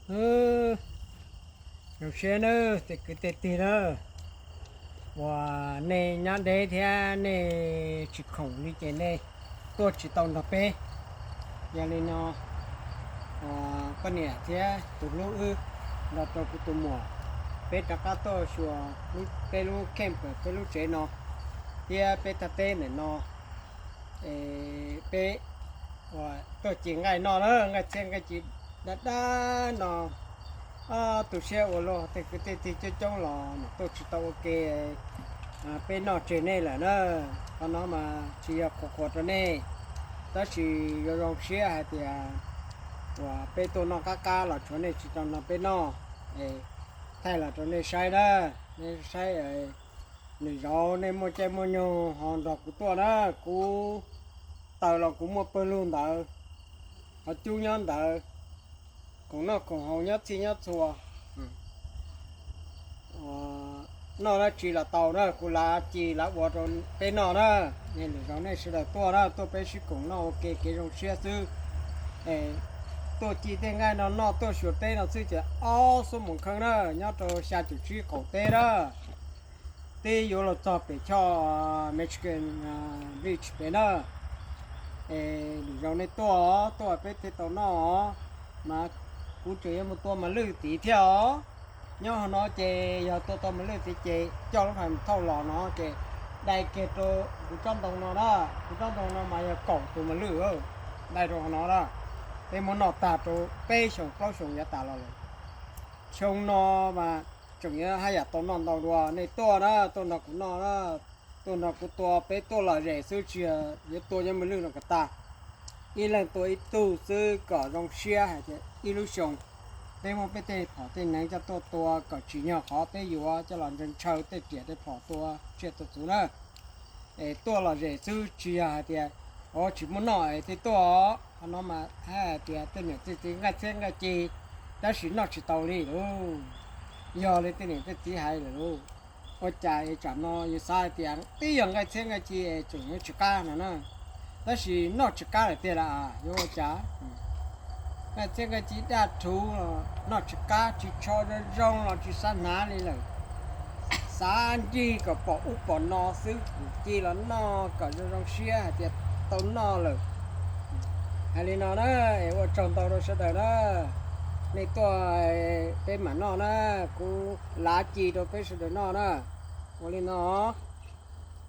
Hwb, zoo siab nawb tej kwv tej tij na, uas nej nyob deb thiab nej tsis khoom li ces nej tuaj tsis tau nrog peb. Yog li no, poj niam thiab tus hlub wb nrog rau kuv tus muam, peb rov qab tuaj xyuas peb lub camp, peb lub tsev no thiab peb thaj teb ntawm no. Peb tuaj ci nqaij noj na, nqaij txhiab nqaij ci dab dab no. Ob, tu siab ua luaj, tej kwv tej tij coob coob los tuaj tsis tau ua ke, peb noj tseg nej lawm na. Qhov no mas tsis yog qhuas qhuas rau nej, tab sis yuav zoo siab hais tias uas peb tuaj noj qab qab los tshuav nej tsis tau nrog peb noj, thaij los rau nej saib na. Nej saib nws zaum nej muaj caij muaj nyoog ho nrog kuv tuaj na. Kuv taws los kuv muaj pawg lug ntawd, ho cub nyob ntawd, khoom noj khoom haus nyob txhij nyob txhua. Noj dab tsi los tau na, kuv lav ci lav ua rau peb noj na. Lwm zaus nej sawv daws tuaj na, tuaj peb sib koom noj ua ke kev zoo siab xwb. Tuaj ci tej nqaij no noj, tuaj xyuas teb no xwb ces ob xuab moos kheej na, nyob rau xya caum tsib qaum teb na. Twb yuav los txog pem choj Mexican Beach pem na. Es lwm zaus nej tuaj, tuaj peb thiaj tau noj, mas kuv tseem yuav mus tua mas lwj tid thiab os. Nyob hauv no ces yog tua tau mas lwj tid ces coj lub hais thauj los no ces dai kiag rau kuv tsob ntoo no na. Kuv tsob ntoo no mas yog kaum tus mas lwj, dai rau hauv no na. Peb muab noj tag rau peb xyoos plaub xyoos yav tas los lawm. Xyoo no mas tseem yuav haj yam tau noj ntau dua. Nej tuaj na, tuaj nrog kuv noj na, tuaj nrog kuv tua, peb tuaj lom zem xwb tsis yog yuav tua nyob mas lwj no kom tag. Ib leeg tua ib tug xwb kom zoo siab hais tias ib lub xyoo peb muab peb tej phom tej neev coj tuaj tua kom tsim nyog qhov peb yuav coj los ntshaw ntshaw tej riam tej phom tua tsiaj tua txhu na. Es tuaj lom zem xwb tsis yog hais tias tsis muaj noj es thiaj tuaj. Qhov no mas hais tias tej niam tej txiv nqaij txhiab nqaij ci, tab sis noj tsis tau li lauj. Yog li tej niam tej txiv hais lawm lauj, ua cas es tsam no yus xav hais tias twb yog nqaij txhiab nqaij ci es tseem yuav tsis qab no na, tab sis noj tsis qab lawm tiag las, yuav ua cas? Nqaij txhiab nqaij ci daj rhuv los noj tsis qab, tsis tsho zoo zoo los tsis xav hnav li lawm. Xav ncig kom pom ub pom no xwb, ci los noj kom zoo zoo siab hais tias tau noj lawm. Hais li no na, es ua tsaug ntau rau sawv daws na. Nej tuaj peb mam noj na, kuv lav ci rau peb sawv daws noj na. Ua li no.